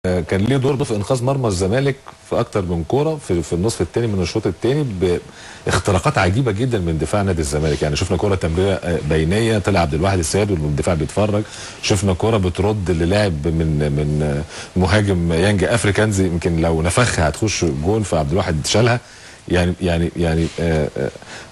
كان ليه دور في انقاذ مرمى الزمالك في اكتر من كورة في النصف الثاني من الشوط الثاني باختراقات عجيبة جدا من دفاع نادي الزمالك. يعني شفنا كورة تمريره بينيه طلع عبد الواحد السيد والدفاع بيتفرج، شفنا كورة بترد للاعب من مهاجم يانج افريكانز يمكن لو نفخها هتخش جون، فعبد الواحد شالها. يعني يعني يعني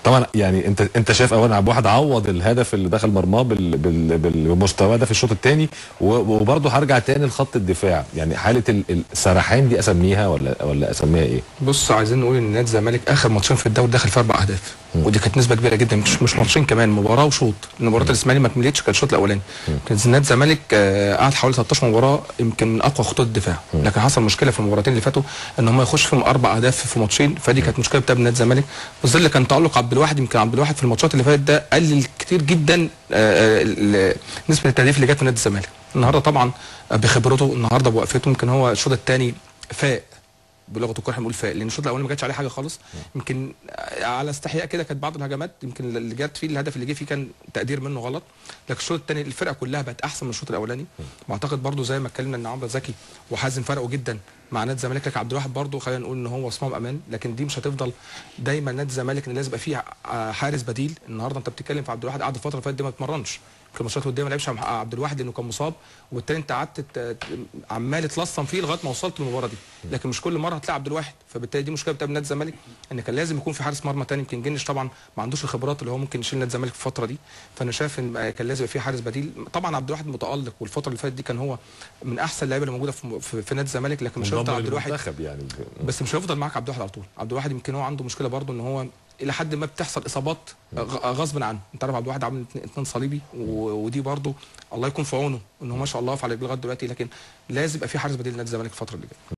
طبعا يعني انت شايف اولا عبد الواحد عوض الهدف اللي دخل مرماه بالمستوى ده في الشوط الثاني، وبرضه هرجع تاني لخط الدفاع، يعني حاله السرحان دي اسميها ولا اسميها ايه؟ بص، عايزين نقول ان نادي الزمالك اخر ماتشين في الدوري دخل في 4 اهداف، ودي كانت نسبه كبيرة جدا، مش ماتشين كمان، مباراة وشوط، لان مباراة الاسماعيلي ما كملتش، كان الشوط الاولاني. كان نادي الزمالك قعد حوالي 13 مباراة يمكن من اقوى خطوط الدفاع، لكن حصل مشكلة في المباراتين اللي فاتوا ان هم يخش فيهم 4 اهداف في ماتشين، فدي كانت مشكلة بتاع نادي الزمالك. وظل كان تالق عبد الواحد، يمكن عبد الواحد في الماتشات اللي فاتت ده قلل كتير جدا نسبه التهديف اللي جت في نادي الزمالك. النهارده طبعا بخبرته، النهارده بوقفته، يمكن هو الشوط الثاني فاق بلغه الكورة، احنا بنقول فاق لان الشوط الاولاني ما جاتش عليه حاجة خالص، يمكن على استحياء كده كانت بعض الهجمات، يمكن اللي جت فيه الهدف اللي جه فيه كان تقدير منه غلط، لكن الشوط الثاني الفرقة كلها بقت احسن من الشوط الاولاني. واعتقد برده زي ما اتكلمنا ان عمرو زكي وحازم فرقوا جدا مع نادي الزمالك، لكن عبد الواحد برده خلينا نقول ان هو صمام امان، لكن دي مش هتفضل دايما نادي الزمالك، ان لازم يبقى فيه حارس بديل. النهارده انت بتتكلم في عبد الواحد قعد الفترة اللي فاتت دي ما اتمرنش، في الماتشات الودية ما لعبش عبد الواحد لانه كان مصاب، وبالتالي انت قعدت عمال تلصم فيه لغاية ما وصلت للمباراة دي، لكن مش كل مرة هتلاعب عبد الواحد، فبالتالي دي مشكلة بتاع نادي الزمالك، ان كان لازم يكون في حارس مرمى ثاني. يمكن جنش طبعا ما عندوش الخبرات اللي هو ممكن يشيل نادي الزمالك في الفترة دي، فانا شايف ان كان لازم يبقى في حارس بديل. طبعا عبد الواحد متالق، والفترة اللي فاتت دي كان هو من احسن اللعيبة اللي موجودة في نادي الزمالك، لكن مش هيفضل عبد الواحد يعني، بس مش هيفضل معاك عبد الواحد على طول. عبد الواحد يمكن هو عنده مشكلة برده ان هو الى حد ما بتحصل اصابات غصب عنه، انت عارف عبد الواحد عامل 2 صليبي، ودي برده الله يكون في عونه ان هو ما شاء الله واقف على رجليه لغاية دلوقتي، لكن لازم يبقى في حارس بديل لنادي الزمالك الفترة اللي جاية.